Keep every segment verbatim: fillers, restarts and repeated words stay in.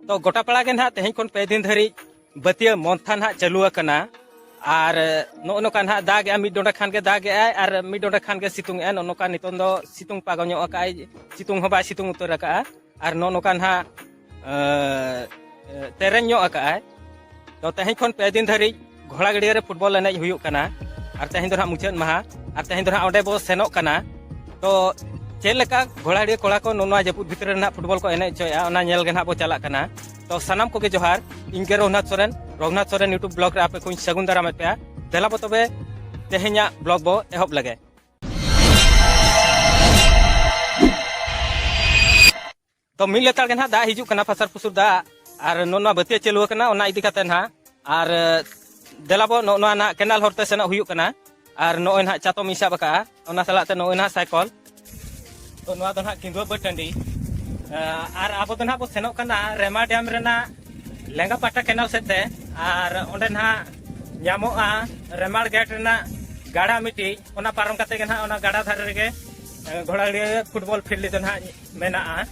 ᱛᱚ ᱜᱚᱴᱟ ᱯᱟᱲᱟ ᱜᱮ ᱱᱟᱦᱟᱜ ᱛᱮᱦᱮᱧ ᱠᱷᱚᱱ ᱯᱮ ᱫᱤᱱ ᱫᱷᱟᱹᱨᱤᱡ ᱵᱟᱹᱛᱤᱭᱟᱹ ᱢᱚᱱᱛᱷᱟ ᱱᱟᱦᱟᱜ ᱪᱟᱹᱞᱩ ᱟᱠᱟᱱᱟ᱾ ᱟᱨ ᱱᱚᱜᱼᱚ ᱱᱚᱝᱠᱟ ᱱᱟᱦᱟᱜ ᱫᱟᱜᱮᱜᱼᱟ, ᱢᱤᱫ ᱰᱚᱸᱰᱮ ᱠᱷᱟᱱ ᱜᱮ ᱫᱟᱜᱮᱜᱼᱟᱭ ᱟᱨ ᱢᱤᱫ ᱰᱚᱸᱰᱮ ᱠᱷᱟᱱ ᱜᱮ ᱥᱤᱛᱩᱝᱮᱜᱼᱟᱭ᱾ ᱱᱚᱜᱼᱚ ᱱᱚᱝᱠᱟ ᱱᱤᱛᱚᱝ ᱫᱚ ᱥᱤᱛᱩᱝ ᱯᱟᱜᱚ ᱧᱚᱜ ᱟᱠᱟᱜᱼᱟᱭ, ᱥᱤᱛᱩᱝ ᱦᱚᱸ ᱵᱟᱭ ᱥᱤᱛᱩᱝ ᱩᱛᱟᱹᱨ ᱟᱠᱟᱜᱼᱟ᱾ ᱟᱨ ᱱᱚᱜᱼᱚ ᱱᱚᱝᱠᱟ ᱱᱟᱦᱟᱜ ᱮ, ᱮ, ᱛᱮᱨᱮᱧ ᱧᱚᱜ ᱟᱠᱟᱜᱼᱟᱭ᱾ ᱛᱚ ᱛᱮᱦᱮᱧ ᱠᱷᱚᱱ ᱯᱮ ᱫᱤᱱ ᱫᱷᱟᱹᱨᱤᱡ ᱜᱷᱚᱲᱟ ᱜᱟᱹᱰᱭᱟᱹ ᱨᱮ ᱯᱷᱩᱴᱵᱚᱞ ᱮᱱᱮᱡ ᱦᱩᱭᱩᱜ ᱠᱟᱱᱟ᱾ ᱟᱨ ᱛᱮᱦᱮᱧ ᱫᱚ ᱱᱟᱦᱟᱜ ᱢᱩᱪᱟᱹᱫ ᱢᱟᱦᱟ, ᱟᱨ ᱛᱮᱦᱮᱧ ᱫᱚ ᱱᱟᱦᱟᱜ ᱚᱸᱰᱮ ᱵᱚ ᱥᱮᱱᱚᱜ ᱠᱟᱱᱟ᱾ ᱛᱚ ᱪᱮᱫ ᱞᱮᱠᱟ ᱜᱷᱚᱲᱟ ᱜᱟᱹᱰᱭᱟᱹ ᱠᱚᱲᱟ ᱠᱚ ᱱᱚᱣᱟ ᱡᱟᱹᱯᱩᱫ ᱵᱷᱤᱛᱨᱤ ᱨᱮ ᱱᱟᱦᱟᱜ ᱯᱷᱩᱴᱵᱚᱞ ᱠᱚ ᱮᱱᱮᱡ ᱦᱚᱪᱚᱭᱮᱫᱼᱟ, ᱚᱱᱟ ᱧᱮᱞ ᱜᱮ ᱱᱟᱦᱟᱜ ᱵᱚ ᱪᱟᱞᱟᱜ ᱠᱟᱱᱟ᱾ ᱛᱚ ᱥᱟᱱᱟᱢ ᱠᱚᱜᱮ ᱡᱚᱦᱟᱨ, ᱤᱧ ᱜᱮ ᱨᱚᱜᱷᱩᱱᱟᱛᱷ ᱥᱚᱨᱮᱱ, ᱨᱚᱜᱷᱩᱱᱟᱛᱷ ᱥᱚᱨᱮᱱ YouTube vlog ᱨᱮ ᱟᱯᱮ ᱠᱚᱧ ᱥᱟᱹᱜᱩᱱ ᱫᱟᱨᱟᱢᱮᱫ ᱯᱮᱭᱟ᱾ ᱫᱮᱞᱟ ᱵᱚ ᱛᱚᱵᱮ ᱛᱮᱦᱮᱧᱟᱜ vlog ᱵᱚ ᱮᱦᱚᱵ ᱞᱮᱜᱮ᱾ ᱛᱚ ᱢᱤᱫ ᱞᱮᱛᱟᱲ ᱜᱮ ᱱᱟᱦᱟᱜ ᱫᱟᱜ ᱦᱤᱡᱩᱜ ᱠᱟᱱᱟ, ᱯᱷᱟᱥᱟᱨ ᱯᱷᱩᱥᱩᱨ ᱫᱟᱜ, ᱟᱨ ᱱᱚᱜᱼᱚ ᱱᱚᱣᱟ ᱵᱟᱹᱛᱤᱭᱟᱹ ᱪᱟᱹᱞᱩ ᱟᱠᱟᱱᱟ, ᱚᱱᱟ ᱤᱫᱤ ᱠᱟᱛᱮ ᱱᱟᱦᱟᱜ᱾ ᱟᱨ ᱫᱮᱞᱟ ᱵᱚ ᱱᱚᱜᱼᱚ ᱱᱚᱣᱟ ᱱᱟᱦᱟᱜ ᱠᱮᱱᱟᱞ ᱦᱚᱨᱛᱮ ᱥᱮᱱᱚᱜ ᱦᱩᱭᱩᱜ ᱠᱟᱱᱟ᱾ ᱟᱨ ᱱᱚᱜᱼᱚᱭ ᱱᱟᱦᱟᱜ ᱪᱟᱛᱚᱢ ᱤᱧ ᱥᱟᱵ ᱟᱠᱟᱜᱼᱟ, ᱚᱱᱟ ᱥᱟᱞᱟᱜ ᱛᱮ ᱱᱚᱜᱼᱚᱭ ᱱᱟᱦᱟᱜ ᱥᱟᱭᱠᱚᱞ᱾ ᱛᱚ ᱱᱚᱣᱟ ᱫᱚ ᱱᱟᱦᱟᱜ ᱠᱤᱸᱫᱩᱣᱟᱹ ᱵᱟᱹᱫᱽ ᱴᱟᱺᱰᱤ᱾ ᱟᱨ ᱟᱵᱚ ᱫᱚ ᱱᱟᱦᱟᱜ ᱵᱚ ᱥᱮᱱᱚᱜ ᱠᱟᱱᱟ ᱨᱮᱢᱟ ᱰᱮᱢ ᱨᱮᱱᱟᱜ ᱞᱮᱸᱜᱟ ᱯᱟᱦᱴᱟ ᱠᱮᱱᱟᱞ ᱥᱮᱫ ᱛᱮ᱾ ᱟᱨ ᱚᱸᱰᱮ ᱱᱟᱦᱟᱜ ᱧᱟᱢᱚᱜᱼᱟ ᱨᱮᱢᱟᱲ ᱜᱮᱴ ᱨᱮᱱᱟᱜ ᱜᱟᱰᱟ ᱢᱤᱫᱴᱤᱡ, ᱚᱱᱟ ᱯᱟᱨᱚᱢ ᱠᱟᱛᱮ ᱜᱮ ᱱᱟᱦᱟᱜ ᱚᱱᱟ ᱜᱟᱰᱟ ᱫᱷᱟᱨᱮ ᱨᱮᱜᱮ, ᱮ, ᱜᱷᱚᱲᱟᱜᱟᱹᱲᱭᱟᱹ ᱯᱷᱩᱴᱵᱚᱞ ᱯᱷᱤᱞᱰ ᱫᱚ ᱱᱟᱦᱟᱜ ᱢᱮᱱᱟᱜᱼᱟ᱾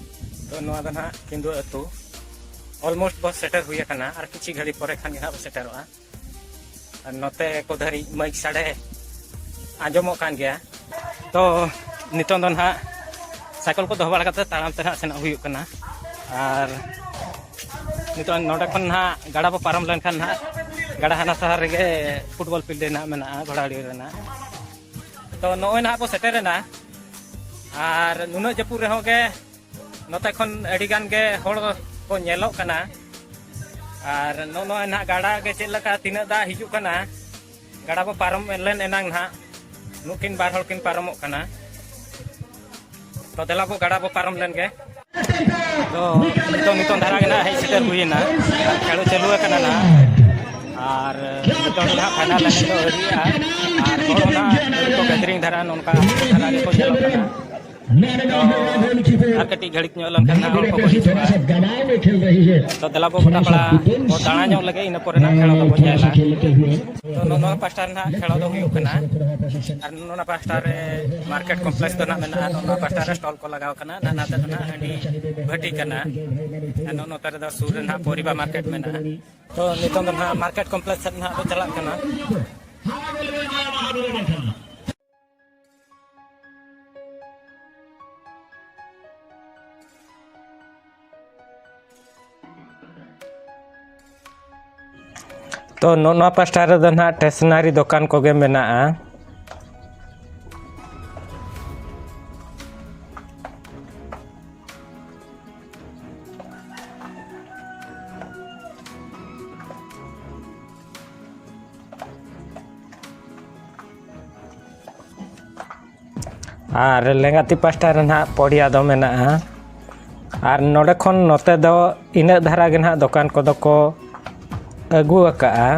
ᱛᱚ ᱱᱚᱣᱟ ᱫᱚ ᱱᱟᱦᱟᱜ ᱠᱤᱸᱫᱩᱣᱟᱹ ᱟᱹᱛᱩ᱾ Almost ᱵᱚ ᱥᱮᱴᱮᱨ ᱦᱩᱭ ᱟᱠᱟᱱᱟ, ᱟᱨ ᱠᱤᱪᱷᱤ ᱜᱷᱟᱹᱲᱤ ᱯᱚᱨᱮ ᱠᱷᱟᱱ ᱜᱮ ᱱᱟᱦᱟᱜ ᱵᱚ ᱥᱮᱴᱮᱨᱚᱜᱼᱟ᱾ ᱟᱨ ᱱᱚᱛᱮ ᱠᱚ ᱫᱷᱟᱹᱨᱤᱡ ᱢᱟᱹᱭᱤᱠ ᱥᱟᱰᱮ ᱟᱸᱡᱚᱢᱚᱜ ᱠᱟᱱ ᱜᱮᱭᱟ᱾ ᱛᱚ ᱱᱤᱛᱚᱝ ᱫᱚ ᱱᱟᱦᱟᱜ ᱥᱟᱭᱠᱮᱞ ᱠᱚ ᱫᱚᱦᱚ ᱵᱟᱲᱟ ᱠᱟᱛᱮ ᱛᱟᱲᱟᱢ ᱛᱮ ᱱᱟᱦᱟᱜ ᱥᱮᱱᱚᱜ ᱦᱩᱭᱩᱜ ᱠᱟᱱᱟ᱾ ᱟᱨ ᱱᱤᱛᱚᱝ ᱱᱚᱰᱮ ᱠᱷᱚᱱ ᱱᱟᱦᱟᱜ ᱜᱟᱰᱟ ᱵᱚ ᱯᱟᱨᱚᱢ ᱞᱮᱱᱠᱷᱟᱱ ᱱᱟᱦᱟᱜ ᱜᱟᱰᱟ ᱦᱟᱱᱟ ᱥᱟᱦᱟᱨ ᱨᱮᱜᱮ ᱯᱷᱩᱴᱵᱚᱞ ᱯᱷᱤᱞᱰ ᱱᱟᱦᱟᱜ ᱢᱮᱱᱟᱜᱼᱟ, ᱜᱷᱚᱲᱟᱜᱟᱹᱲᱭᱟᱹ ᱨᱮᱱᱟᱜ᱾ ᱛᱚ ᱱᱚᱜᱼᱚᱭ ᱱᱟᱦᱟᱜ ᱵᱚ ᱥᱮᱴᱮᱨᱮᱱᱟ᱾ ᱟᱨ ᱱᱩᱱᱟᱹᱜ ᱡᱟᱹᱯᱩᱫ ᱨᱮᱦᱚᱸ ᱜᱮ ᱱᱚᱛᱮ ᱠᱷᱚᱱ ᱟᱹᱰᱤ ᱜᱟᱱ ᱜᱮ ᱦᱚᱲ ᱠᱚ ᱧᱮᱞᱚᱜ ᱠᱟᱱᱟ᱾ ᱟᱨ ᱱᱚᱜᱼᱚᱭ ᱱᱟᱦᱟᱜ ᱜᱟᱰᱟ ᱜᱮ ᱪᱮᱫ ᱞᱮᱠᱟ ᱛᱤᱱᱟᱹᱜ ᱫᱟᱜ ᱦᱤᱡᱩᱜ ᱠᱟᱱᱟ, ᱜᱟᱰᱟ ᱵᱚ ᱯᱟᱨᱚᱢ ᱞᱮᱱ ᱮᱱᱟᱝ ᱱᱟᱦᱟᱜ ᱱᱩᱠᱤᱱ ᱵᱟᱨ ᱦᱚᱲ ᱠᱤᱱ ᱯᱟᱨᱚᱢᱚᱜ ᱠᱟᱱᱟ᱾ ᱛᱚ ᱫᱮᱞᱟ ᱵᱚ ᱜᱟᱰᱟ ᱵᱚ ᱯᱟᱨᱚᱢ ᱞᱮᱱ ᱜᱮ᱾ ᱛᱚ ᱱᱤᱛᱚᱝ, ᱱᱤᱛᱚᱝ ᱫᱷᱟᱨᱟ ᱜᱮ ᱱᱟᱦᱟᱜ ᱦᱮᱡ ᱥᱮᱴᱮᱨ ᱦᱩᱭᱮᱱᱟ, ᱟᱨ ᱠᱷᱮᱞᱳ ᱪᱟᱹᱞᱩ ᱟᱠᱟᱱᱟ ᱱᱟᱦᱟᱜ᱾ ᱟᱨ ᱱᱤᱛᱚᱝ ᱫᱚ ᱱᱟᱦᱟᱜ ᱯᱷᱟᱭᱱᱟᱞ ᱮᱱᱮᱡ ᱫᱚ ᱟᱹᱣᱨᱤᱭᱟᱜᱼᱟ᱾ ᱟᱨ ᱦᱚᱲ ᱦᱚᱸ ᱱᱟᱦᱟᱜ ᱟᱹᱰᱤ ᱠᱚ ᱜᱮᱫᱷᱟᱨᱤᱝ ᱫᱷᱟᱨᱟ, ᱱᱚᱝᱠᱟ ᱫᱷᱟᱨᱟ ᱜᱮᱠᱚ ᱧᱮᱞᱚᱜ ᱠᱟᱱᱟ᱾ ᱟᱨ ᱠᱟᱹᱴᱤᱡ ᱜᱷᱟᱹᱲᱤᱡ ᱧᱚᱜ ᱞᱮᱱᱠᱷᱟᱱ ᱦᱟᱸᱜ ᱦᱚᱲ ᱠᱚᱠᱚ ᱦᱤᱡᱩᱜᱼᱟ᱾ ᱛᱚ ᱫᱮᱞᱟ ᱵᱚ ᱜᱚᱴᱟ ᱯᱟᱲᱟ ᱵᱚ ᱫᱟᱬᱟ ᱧᱚᱜ ᱞᱮᱜᱮ, ᱤᱱᱟᱹ ᱯᱚᱨᱮ ᱱᱟᱜ ᱠᱷᱮᱞᱟ ᱫᱚᱵᱚ ᱧᱮᱞᱟ᱾ ᱛᱚ ᱱᱚᱜᱼᱚ ᱱᱚᱣᱟ ᱯᱟᱥᱴᱟ ᱨᱮ ᱱᱟᱜ ᱠᱷᱮᱞᱟ ᱫᱚ ᱦᱩᱭᱩᱜ ᱠᱟᱱᱟ᱾ ᱟᱨ ᱱᱚᱜᱼᱚ ᱱᱚᱣᱟ ᱯᱟᱥᱴᱟ ᱨᱮ ᱢᱟᱨᱠᱮᱴ ᱠᱚᱢᱯᱞᱮᱠᱥ ᱫᱚ ᱱᱟᱜ ᱢᱮᱱᱟᱜᱼᱟ᱾ ᱱᱚᱜᱼᱚ ᱱᱚᱣᱟ ᱯᱟᱥᱴᱟ ᱨᱮ ᱥᱴᱚᱞ ᱠᱚ ᱞᱟᱜᱟᱣ ᱠᱟᱱᱟ᱾ ᱱᱟᱜ ᱱᱟᱛᱮ ᱫᱚ ᱱᱟᱜ ᱦᱟᱺᱰᱤ ᱵᱷᱟᱹᱴᱤ ᱠᱟᱱᱟ᱾ ᱟᱨ ᱱᱚᱜᱼᱚ ᱱᱚᱛᱮ ᱨᱮᱫᱚ ᱥᱩᱨ ᱨᱮ ᱱᱟᱜ ᱯᱚᱨᱤᱵᱟ ᱢᱟᱨᱠᱮᱴ ᱢᱮᱱᱟᱜᱼᱟ᱾ ᱛᱚ ᱱᱤᱛᱚᱝ ᱫᱚ ᱱᱟᱜ ᱢᱟᱨᱠᱮᱴ ᱠᱚᱢᱯᱞᱮᱠᱥ ᱥᱮᱫ ᱱᱟᱜ ᱵᱚ ᱪᱟᱞᱟᱜ ᱠᱟᱱᱟ᱾ ᱛᱚ ᱱᱚᱜᱼᱚ ᱱᱚᱣᱟ ᱯᱟᱥᱴᱟ ᱨᱮᱫᱚ ᱱᱟᱦᱟᱜ ᱴᱮᱥᱱᱟᱨᱤ ᱫᱚᱠᱟᱱ ᱠᱚᱜᱮ ᱢᱮᱱᱟᱜᱼᱟ᱾ ᱟᱨ ᱞᱮᱸᱜᱟ ᱛᱤ ᱯᱟᱥᱴᱟ ᱨᱮ ᱱᱟᱦᱟᱜ ᱯᱚᱲᱤᱭᱟ ᱫᱚ ᱢᱮᱱᱟᱜᱼᱟ᱾ ᱟᱨ ᱱᱚᱰᱮ ᱠᱷᱚᱱ ᱱᱚᱛᱮ ᱫᱚ ᱤᱱᱟᱹᱜ ᱫᱷᱟᱨᱟ ᱜᱮ ᱱᱟᱦᱟᱜ ᱫᱚᱠᱟᱱ ᱠᱚᱫᱚ ᱠᱚ ᱟᱹᱜᱩ ᱟᱠᱟᱜᱼᱟ᱾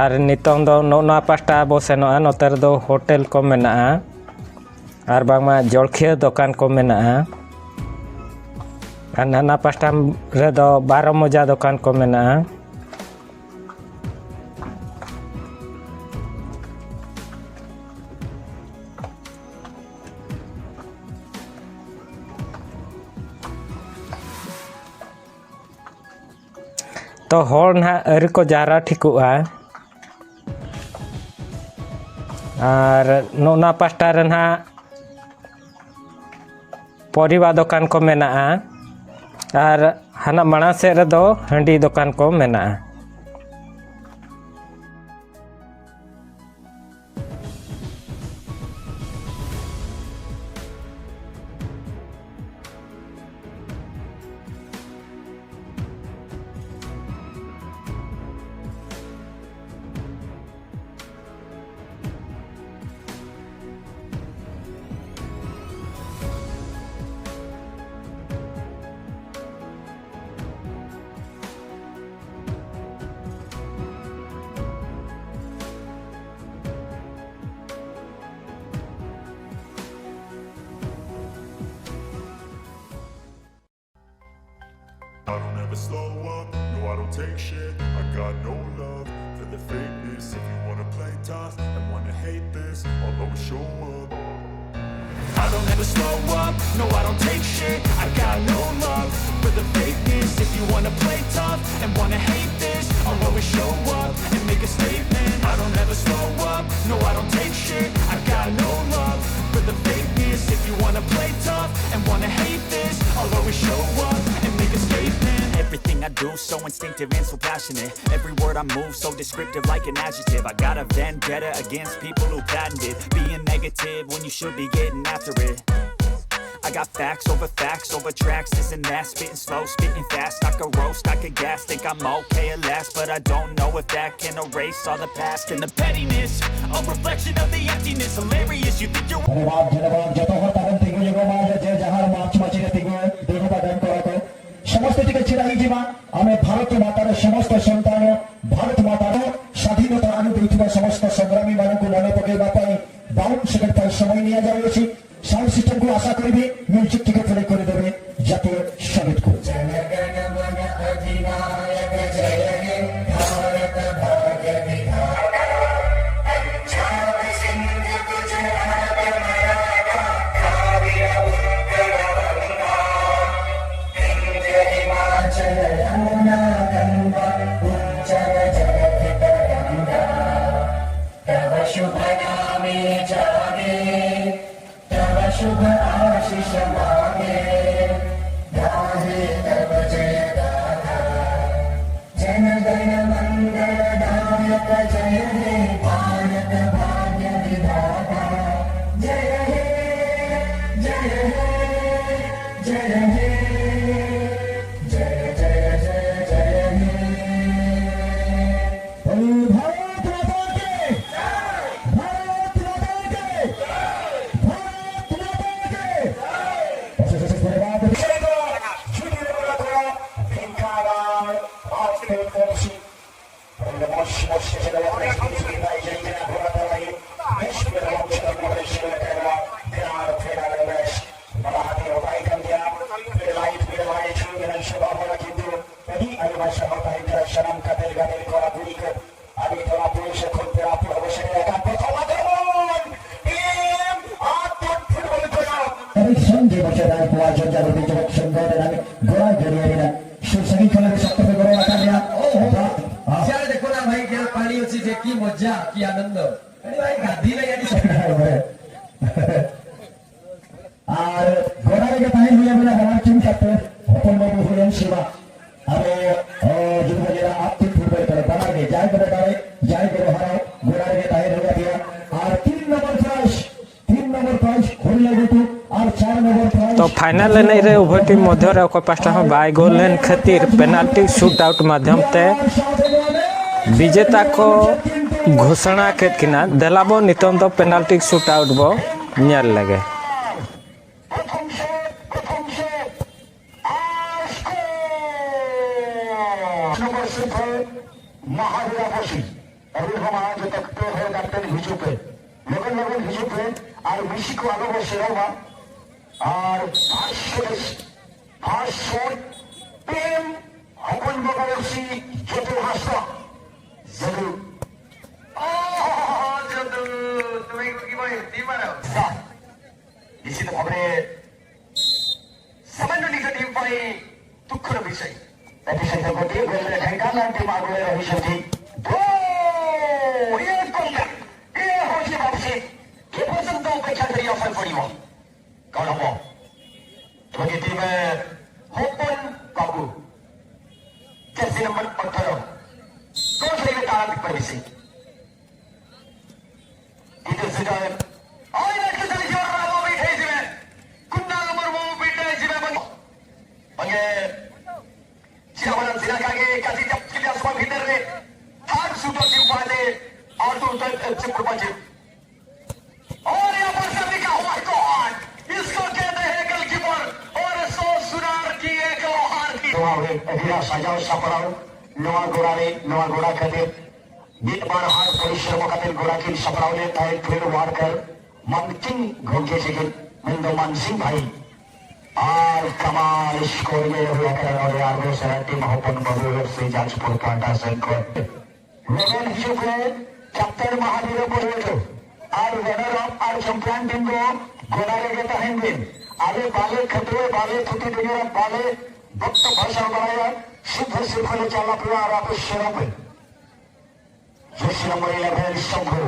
ᱟᱨ ᱱᱤᱛᱚᱝ ᱫᱚ ᱱᱚᱜᱼᱚ ᱱᱚᱣᱟ ᱯᱟᱥᱴᱟ ᱵᱚ ᱥᱮᱱᱚᱜᱼᱟ᱾ ᱱᱚᱛᱮ ᱨᱮᱫᱚ ᱦᱳᱴᱮᱞ ᱠᱚ ᱢᱮᱱᱟᱜᱼᱟ, ᱟᱨ ᱵᱟᱝᱢᱟ ᱡᱚᱞᱠᱷᱤᱭᱟᱹ ᱫᱚᱠᱟᱱ ᱠᱚ ᱢᱮᱱᱟᱜᱼᱟ᱾ ᱟᱨ ᱱᱟᱱᱟ ᱯᱟᱥᱴᱟ ᱨᱮᱫᱚ ᱵᱟᱨᱚ ᱢᱚᱡᱟ ᱫᱚᱠᱟᱱ ᱠᱚ ᱢᱮᱱᱟᱜᱼᱟ᱾ ᱛᱚ ᱦᱚᱲ ᱱᱟᱦᱟᱜ ᱟᱹᱣᱨᱤ ᱠᱚ ᱡᱟᱣᱨᱟ ᱴᱷᱤᱠᱚᱜᱼᱟ᱾ ᱟᱨ ᱱᱚᱜᱼᱚ ᱱᱟ ᱯᱟᱥᱴᱟ ᱨᱮ ᱱᱟᱦᱟᱜ ᱯᱚᱨᱤᱵᱟ ᱫᱚᱠᱟᱱ ᱠᱚ ᱢᱮᱱᱟᱜᱼᱟ, ᱟᱨ ᱦᱟᱱᱟ ᱢᱟᱲᱟᱝ ᱥᱮᱫ ᱨᱮᱫᱚ ᱦᱟᱺᱰᱤ ᱫᱚᱠᱟᱱ ᱠᱚ ᱢᱮᱱᱟᱜᱼᱟ᱾ I don't ever slow up, no, I don't take shit. I got no love for the fakeness. If you wanna play tough and wanna hate this, I'll always show up. I don't ever slow up, no, I don't take shit. I got no love for the fakeness. If you wanna play tough and wanna hate this, I'll always show up and make a statement. I don't ever slow up, no, I don't take shit. I got no love for the fakeness. If you wanna play tough and wanna hate this, I'll always show up and make a statement. Everything I do so instinctive and so passionate. Every word I move so descriptive like an adjective. I got a vendetta against people who patented being negative when you should be getting after it. I got facts over facts over tracks, this and that. Spitting slow, spitting fast. I could roast, I could gas. Think I'm okay at last, but I don't know if that can erase all the past and the pettiness. A reflection of the emptiness, hilarious. You think you're ধন্যবাদ ধন্যবাদ যত হর তাগন তিগু যুগ মাঝে যে যাহার March মাঝে তিগু দেহ বাদন করো। ସମସ୍ତେ ଟିକେ ଛିଡ଼ା ହେଇଯିବା। ଆମେ ଭାରତ ମାତାର ସମସ୍ତ ସନ୍ତାନ, ଭାରତ ମାତାର ସ୍ୱାଧୀନତା ଆଣି ଦେଇଥିବା ସମସ୍ତ ସଂଗ୍ରାମୀମାନଙ୍କୁ ମନେ ପକାଇବା ପାଇଁ ବାଉନ ସେକେଣ୍ଡ ପାଇଁ ସମୟ ନିଆଯାଉଅଛି। ସାଉଣ୍ଡ ସିଷ୍ଟମକୁ ଆଶା କରିବି ମ୍ୟୁଜିକ ଟିକେ ପ୍ଲେ କରିଦେବେ ଜାତୀୟ ସଙ୍ଗୀତକୁ। तव शुभ नामे जागे, तव शुभ आशीष मागे, गाहे तव जय गाथा। जन गण मंगल दायक जय हे भारत भाग्य विधाता। जय हे, जय हे, जय हे, जय जय जय जय हे। बोलो भारत माता की, भारत माता की, भारत माता की। ᱥᱟᱱᱟᱢ ᱠᱟᱛᱮ ᱜᱟᱛᱮ ᱠᱚᱲᱟ ᱠᱩᱲᱤ ᱠᱚ ᱟᱹᱰᱤ ᱛᱚᱨᱟ ᱯᱩᱭᱥᱟᱹ ᱠᱷᱚᱱ ᱯᱮᱲᱟ ᱯᱩᱨᱟᱹ ᱵᱚ ᱥᱮᱴᱮᱨ ᱟᱠᱟᱱ ᱯᱨᱚᱛᱷᱚᱢ ᱟᱠᱨᱚᱢᱚᱱ ᱴᱤᱢ ᱟᱛᱳ ᱯᱷᱩᱴᱵᱚᱞ ᱠᱞᱟᱵᱽ᱾ ᱟᱹᱰᱤ ᱥᱚᱸᱜᱮ ᱵᱚ ᱥᱮᱴᱮᱨ ᱠᱚᱣᱟ ᱡᱚᱡᱟ ᱨᱩᱴᱤ ᱡᱚᱜᱚᱛ ᱥᱚᱝᱜᱷᱚ ᱨᱮᱱᱟᱜ ᱜᱚᱲᱟ ᱡᱟᱹᱨᱤᱭᱟᱹ ᱨᱮᱱᱟᱜ ᱥᱩᱨ ᱥᱟᱺᱜᱤᱧ ᱠᱷᱚᱱ ᱟᱹᱰᱤ ᱥᱚᱠᱛᱚ ᱯᱮ ᱜᱚᱲᱚ ᱟᱠᱟᱫ ᱞᱮᱭᱟ᱾ ᱳᱦᱳ, ᱪᱟᱞ ᱫᱮᱠᱷᱳ ᱱᱟ ᱵᱷᱟᱭ, ᱠᱮ ᱯᱟᱱᱤ ᱦᱚᱪᱪᱷᱮ ᱡᱮ ᱠᱤ ᱢᱚᱡᱟ, ᱠᱤ ᱟᱱᱚᱱᱫᱚ᱾ ᱟᱹᱰᱤ ᱵᱷᱟᱭ ᱜᱟᱫᱤ ᱞᱟᱹᱜᱤᱫ ᱟᱹᱰᱤ ᱥᱚᱠᱛᱚ᱾ ᱟᱨ ᱜᱚᱰᱟ ᱨᱮᱜᱮ ᱛᱟᱦᱮᱸ ᱦᱩᱭ ᱟᱵᱚᱱᱟ ᱵᱟᱱᱟᱨ ᱴᱤᱢ ᱠᱟᱛᱮ, ᱦᱚᱯᱚᱱ ᱵᱟᱹᱵᱩ ᱦᱩᱭᱮᱱ ᱥᱮ ᱵᱟᱝ? ᱟᱵᱚ, ᱚ, ᱡᱩᱫᱤ ᱵᱚᱱ ᱧᱮᱞᱟ, ᱟᱯ ᱴᱤᱢ ᱯᱷᱩᱴᱵᱚᱞ ᱠᱚᱨᱮ ᱵᱟᱱᱟᱨ ᱜᱮ, ᱡᱟᱦᱟᱸᱭ ᱠᱚᱵᱚ ᱫᱟᱲᱮ, ᱡᱟᱦᱟᱸᱭ ᱠᱚᱵᱚ ᱦᱟᱨᱟᱣ, ᱜᱚᱰᱟ ᱨᱮᱜᱮ ᱛᱟᱦᱮᱸ ᱦᱩᱭ ᱟᱵᱚᱱᱟ᱾ ᱟᱨ ᱛᱤᱱ ᱱᱚᱢᱵᱚᱨ ᱯᱨᱟᱭᱤᱡᱽ, ᱛᱤᱱ ᱱᱚᱢᱵᱚᱨ ᱯᱨᱟᱭᱤᱡᱽ ᱦᱩᱭ ᱞᱟᱹᱜᱤᱫ ᱟᱨ ᱪᱟᱨ ᱱᱚᱢᱵᱚᱨ ᱯᱨᱟᱭᱤᱡᱽ᱾ ᱛᱚ, ᱯᱷᱟᱭᱱᱟᱞ ᱮᱱᱮᱡ ᱨᱮ ᱩᱵᱷᱚᱭ ᱴᱤᱢ ᱢᱚᱫᱽᱫᱷᱚ ᱨᱮ ᱚᱠᱚᱭ ᱯᱟᱦᱴᱟ ᱦᱚᱸ ᱵᱟᱭ ᱜᱳᱞ ᱞᱮᱱ ᱠᱷᱟᱹᱛᱤᱨ ᱯᱮᱱᱟᱞᱴᱤ ᱥᱩᱴ ᱟᱣᱩᱴ ᱢᱟᱫᱽᱫᱷᱚᱢ ᱛᱮ ᱵᱤᱡᱮᱛᱟ ᱠᱚ ᱜᱷᱳᱥᱚᱱᱟ ᱠᱮᱫ ᱠᱤᱱᱟ᱾ ᱫᱮᱞᱟ ᱵᱚ ᱱᱤᱛᱚᱝ ᱫᱚ ᱯᱮᱱᱟᱞᱴᱤ ᱥᱩᱴ ᱟᱣᱩᱴ ᱵᱚ ᱧᱮᱞ ᱞᱮᱜᱮ᱾ ᱯᱨᱚᱛᱷᱚᱢ ᱥᱮᱴ, ᱯᱨᱚᱛᱷᱚᱢ ᱥᱮᱴ, ᱟᱨ ᱥᱠᱳᱨ! ᱱᱚᱢᱵᱚᱨ ᱥᱤᱨᱯᱷᱟᱹ ᱢᱟᱦᱟᱵᱤᱨᱟ ᱵᱚᱥᱤ᱾ ᱟᱹᱵᱤᱱ ᱦᱚᱸ ᱢᱟᱲᱟᱝ ᱡᱚᱛᱚ ᱯᱮ ᱦᱚᱲ ᱠᱟᱯᱴᱮᱱ ᱦᱤᱡᱩᱜ ᱯᱮ᱾ ᱞᱚᱜᱚᱱ ᱞᱚᱜᱚᱱ ᱦᱤᱡᱩᱜ ᱯᱮ᱾ ᱟᱨ ᱵᱮᱥᱤ ᱠᱚ ᱟᱞᱚ ᱵᱚ ᱥᱮᱱᱚᱜ ᱢᱟ᱾ ᱟᱨ first set, first set, team ᱦᱚᱯᱚᱱ ᱵᱟᱵᱟ ᱵᱚᱥᱤ, ᱡᱚᱛᱚ ᱦᱟᱸᱥᱫᱟ᱾ ᱡᱟᱹᱫᱩ᱾ ᱚᱦ, ᱡᱟᱹᱫᱩ, ᱛᱩᱢᱮ ᱠᱚ ᱠᱤ ᱵᱷᱟᱭ, ᱴᱤᱢ ᱟᱨ ᱵᱟ᱾ ᱱᱤᱥᱪᱤᱛ ᱵᱷᱟᱵᱮ ᱥᱟᱢᱟᱱᱱᱚ ᱱᱤᱡ ᱴᱤᱢ ᱯᱟᱭ ᱫᱩᱠᱷᱚᱨ ᱵᱤᱥᱚᱭ᱾ ᱮᱯᱤᱥᱮᱱᱴᱟᱨ ᱠᱚ ᱴᱤᱢ ᱜᱳᱞ ᱨᱮ ᱰᱷᱮᱝᱠᱟᱞ ᱟᱨ ᱴᱤᱢ ᱟᱜᱩ ᱨᱮ ᱨᱚᱦᱤ ᱥᱮᱴᱷᱤ᱾ ᱫᱳ, ᱮᱠ ᱠᱚᱢ ᱠᱟᱨ, ᱮ ᱦᱚ ᱡᱮ ᱵᱟᱯᱥᱤ, ᱮ ᱯᱚᱨᱡᱚᱱᱛᱚ ᱚᱯᱮᱠᱷᱟ ᱠᱟᱨᱤ ᱟᱥᱟᱨ ᱯᱚᱲᱤᱵᱚ᱾ ᱠᱟᱨᱚᱱ ᱟᱵᱚ ᱵᱷᱟᱜᱤ ᱴᱤᱢ ᱦᱚᱯᱚᱱ ᱵᱟᱹᱵᱩ, ᱡᱟᱹᱨᱥᱤ ᱱᱚᱢᱵᱚᱨ ᱟᱴᱷᱟᱨᱚ, ᱫᱚᱥ ᱨᱮ ᱛᱟᱲᱟᱢ ᱯᱟᱹᱨᱤᱥᱤ᱾ ᱤᱫᱤ ᱥᱮᱴᱟᱨ, ᱟᱭ ᱨᱟᱡᱽ ᱠᱮᱥᱟᱨᱤ ᱡᱳᱨ ᱨᱟᱵᱚ ᱵᱤᱴᱷᱟᱹᱭ ᱡᱤᱵᱮ, ᱠᱩᱱᱟᱞ ᱢᱩᱨᱢᱩ ᱵᱤᱴᱷᱟᱹᱭ ᱡᱤᱵᱮ ᱵᱟᱝ᱾ ᱵᱟᱝᱮ, ᱪᱤᱨᱟ ᱵᱟᱱᱟᱢ ᱥᱤᱨᱟ ᱠᱟᱜᱮ, ᱠᱟᱥᱤ ᱪᱟᱯ ᱪᱤᱞᱤ ᱟᱥᱢᱟ ᱵᱷᱤᱛᱟᱹᱨ ᱨᱮ, ᱛᱷᱟᱨᱰ ᱥᱩᱴᱚᱨ ᱴᱤᱢ ᱯᱟᱦᱴᱮ, ᱟᱨ ᱫᱩ ᱛᱟᱨ ᱪᱤᱯ ᱯᱩᱨᱵᱟ ᱪᱤᱯ᱾ और यहाँ पर सभी का हुआ है गॉड। इसको कहते हैं गोलकीपर और सौ सुनार की एक लोहार की। ᱱᱚᱣᱟ ᱨᱮ ᱟᱹᱰᱤ ᱥᱟᱡᱟᱣ ᱥᱟᱯᱲᱟᱣ, ᱱᱚᱣᱟ ᱜᱚᱲᱟ ᱨᱮ, ᱱᱚᱣᱟ ᱜᱚᱲᱟ ᱠᱷᱟᱹᱛᱤᱨ ᱢᱤᱫ ᱵᱟᱨ ᱦᱟᱲ ᱯᱚᱨᱤᱥᱨᱚᱢ ᱠᱟᱛᱮ ᱜᱚᱲᱟ ᱠᱤᱱ ᱥᱟᱯᱲᱟᱣ ᱞᱮᱫ ᱛᱟᱦᱮᱸᱫ ᱯᱷᱤᱞᱰ ᱣᱟᱨᱠᱟᱨ ᱢᱟᱱᱠᱤᱱ ᱜᱚᱢᱠᱮ ᱥᱮ ᱢᱮᱱᱫᱚ ᱢᱟᱱᱥᱤᱝ ᱵᱷᱟᱭ᱾ ᱟᱨ ᱠᱟᱢᱟᱞ ᱥᱠᱳᱨ ᱜᱮ ᱦᱩᱭ ᱟᱠᱟᱱᱟ ᱱᱚᱰᱮ ᱟᱨ ᱫᱚᱥᱨᱟ ᱴᱤᱢ ᱦᱚᱯᱚᱱ ᱵᱟᱹᱵᱩ ᱮᱯᱷ ᱥᱤ ᱡᱟᱡᱽᱯᱩᱨ ᱯᱟᱦᱴᱟ ᱥᱮᱫ ᱠᱷᱚᱱ᱾ ᱞᱚᱜᱚᱱ ᱦᱤᱡᱩᱜ ᱯᱮ, ᱠᱮᱯᱴᱮᱱ ᱢᱟᱦᱟᱵᱤᱨ ᱯᱚᱨᱤᱵᱚᱨᱛᱚ ᱟᱨ ᱨᱟᱱᱟᱨ ᱟᱯ ᱟᱨ ᱪᱟᱢᱯᱤᱭᱟᱱ ᱴᱤᱢ ᱫᱚ ᱜᱚᱰᱟ ᱨᱮᱜᱮ ᱛᱟᱦᱮᱱ ᱵᱤᱱ᱾ ᱟᱞᱮ ᱵᱟᱞᱮ ᱠᱷᱟᱹᱴᱣᱟᱹ, ᱵᱟᱞᱮ ᱛᱷᱩᱛᱤ ᱫᱩᱱᱤᱭᱟᱹ, ᱵᱟᱞᱮ ᱵᱚᱠᱛᱚ ᱵᱷᱟᱥᱚᱱ ᱵᱟᱲᱟᱭᱟ, ᱥᱩᱫᱷᱟᱹ ᱥᱤᱨᱯᱷᱟᱹ ᱞᱮ ᱪᱟᱞ ᱟᱯᱮᱭᱟ ᱟᱨ ᱟᱯᱮ ᱥᱮᱱᱚᱜ ᱯᱮ᱾ ᱡᱮᱥᱤ ᱱᱚᱢᱵᱚᱨ ᱤᱞᱮᱵᱷᱮᱱ ᱥᱚᱢᱵᱷᱩ᱾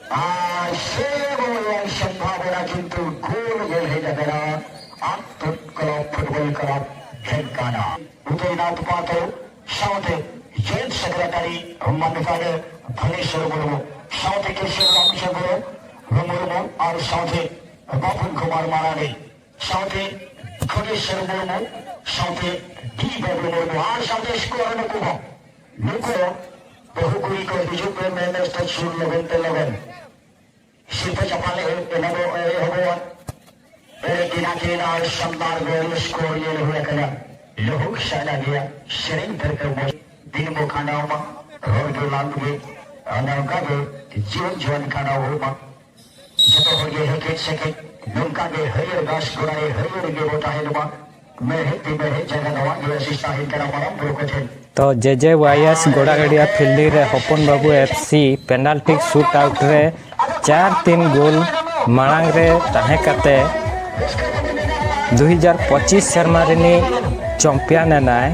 ᱟᱨ ᱥᱮ ᱵᱚᱞ ᱨᱮᱭᱟᱜ ᱥᱚᱢᱵᱷᱟᱵᱚᱱᱟ ᱠᱤᱱᱛᱩ ᱜᱳᱞ ᱜᱮ ᱦᱮᱡ ᱟᱠᱟᱱᱟ ᱟᱛᱳ ᱠᱞᱟᱵᱽ ᱯᱷᱩᱴᱵᱚᱞ ᱠᱞᱟᱵᱽ ᱰᱷᱮᱝᱠᱟᱱᱟ᱾ ᱩᱫᱚᱭᱱᱟᱛᱷ ᱯᱟᱛᱷᱚ ᱥᱟᱶᱛᱮ ᱡᱚᱭᱮᱱᱴ ᱥᱮᱠᱨᱮᱴᱟᱨᱤ ᱢᱟᱱᱚᱛᱟᱱ ᱫᱷᱚᱱᱮᱥᱣᱚᱨ ᱢᱩᱨᱢᱩ ᱥᱟᱶᱛᱮ ᱠᱤᱥᱳᱨ ᱨᱟᱢᱪᱚᱸᱫᱽᱨᱚ ᱢᱩᱨᱢᱩ ᱟᱨ ᱥᱟᱶᱛᱮ ᱵᱟᱯᱩᱱ ᱠᱩᱢᱟᱨ ᱢᱟᱨᱟᱱᱰᱤ ᱥᱟᱶᱛᱮ ᱠᱷᱚᱜᱮᱥᱚᱨ ᱢᱩᱨᱢᱩ ᱥᱟᱶᱛᱮ ᱰᱤ ᱵᱟᱹᱵᱩ ᱢᱩᱨᱢᱩ ᱟᱨ ᱥᱟᱶᱛᱮ ᱥᱠᱳᱨ ᱱᱩᱠᱩ ᱦᱚᱸ᱾ ᱱᱩᱠᱩ ᱵᱟᱹᱦᱩ ᱠᱩᱲᱤ ᱠᱚ ᱦᱤᱡᱩᱜ ᱯᱮ, ᱢᱮᱱ ᱥᱴᱮᱡ ᱥᱩᱨ ᱞᱚᱜᱚᱱ ᱛᱮ ᱞᱚᱜᱚᱱ᱾ ᱥᱤᱨᱯᱟᱹ ᱪᱟᱯᱟᱞ ᱮᱦᱚᱵᱚᱜᱼᱟ᱾ ᱟᱹᱰᱤ ᱫᱤᱱ ᱟᱹᱠᱤᱱ ᱟᱨ ᱥᱟᱱᱫᱟᱨ ᱜᱳᱞ ᱥᱠᱳᱨ ᱧᱮᱞ ᱦᱩᱭ ᱟᱠᱟᱱᱟ᱾ ᱞᱩᱦᱩᱠ ᱥᱟᱰᱟ ᱜᱮᱭᱟ, ᱥᱮᱨᱮᱧ ᱯᱟᱹᱨᱠᱟᱹᱣ ᱢᱚᱡᱽ᱾ ᱫᱤᱱ ᱵᱚ ᱠᱷᱟᱸᱰᱟᱣ ᱢᱟ, ᱨᱚᱲ ᱜᱮ ᱞᱟᱸᱫ ᱜᱮ᱾ ᱚᱱᱮ ᱚᱱᱠᱟ ᱜᱮ ᱡᱤᱭᱚᱱ ᱡᱤᱭᱚᱱ ᱠᱷᱟᱸᱰᱟᱣ ᱦᱩᱭᱩᱜ ᱢᱟ᱾ ᱡᱚᱛᱚ ᱦᱚᱲ ᱜᱮ ᱦᱮᱸᱠᱮᱡ ᱥᱮᱠᱮᱡ ᱱᱚᱝᱠᱟ ᱜᱮ ᱦᱟᱹᱨᱭᱟᱹᱲ ᱜᱷᱟᱥ ᱜᱚᱲᱟ ᱨᱮ ᱦᱟᱹᱨᱭᱟᱹᱲ ᱜᱮ ᱵᱚ ᱛᱟᱦᱮᱱ ᱢᱟ᱾ ᱢᱮᱲᱦᱮᱫ ᱛᱤ ᱢᱮᱲᱦᱮᱫ ᱡᱟᱸᱜᱟ ᱱᱚᱣᱟ ᱜᱮ ᱟᱥᱤᱥ ᱛᱟᱦᱮᱱ ᱠᱟᱱᱟ ᱢᱟᱨᱟᱝ ᱵᱩᱨᱩ ᱠᱚᱴᱷᱮᱱ᱾ ᱛᱚ ᱡᱮ ᱡᱮ ᱣᱟᱭ ᱮᱥ ᱜᱚᱲᱟᱜᱟᱹᱲᱤᱭᱟ ᱯᱷᱤᱞᱰᱤᱝ ᱨᱮ ᱦᱚᱯᱚᱱ ᱵᱟᱹᱵᱩ F C penalty shoot out ᱨᱮ ᱪᱟᱨ ᱛᱤᱱ ᱜᱳᱞ ᱢᱟᱲᱟᱝ ᱨᱮ ᱛᱟᱦᱮᱸ ᱠᱟᱛᱮ ᱫᱩ ᱦᱟᱡᱟᱨ ᱯᱚᱸᱪᱤᱥ ᱥᱮᱨᱢᱟ ᱨᱤᱱᱤᱡ ᱪᱟᱢᱯᱤᱭᱟᱱ ᱮᱱᱟᱭ᱾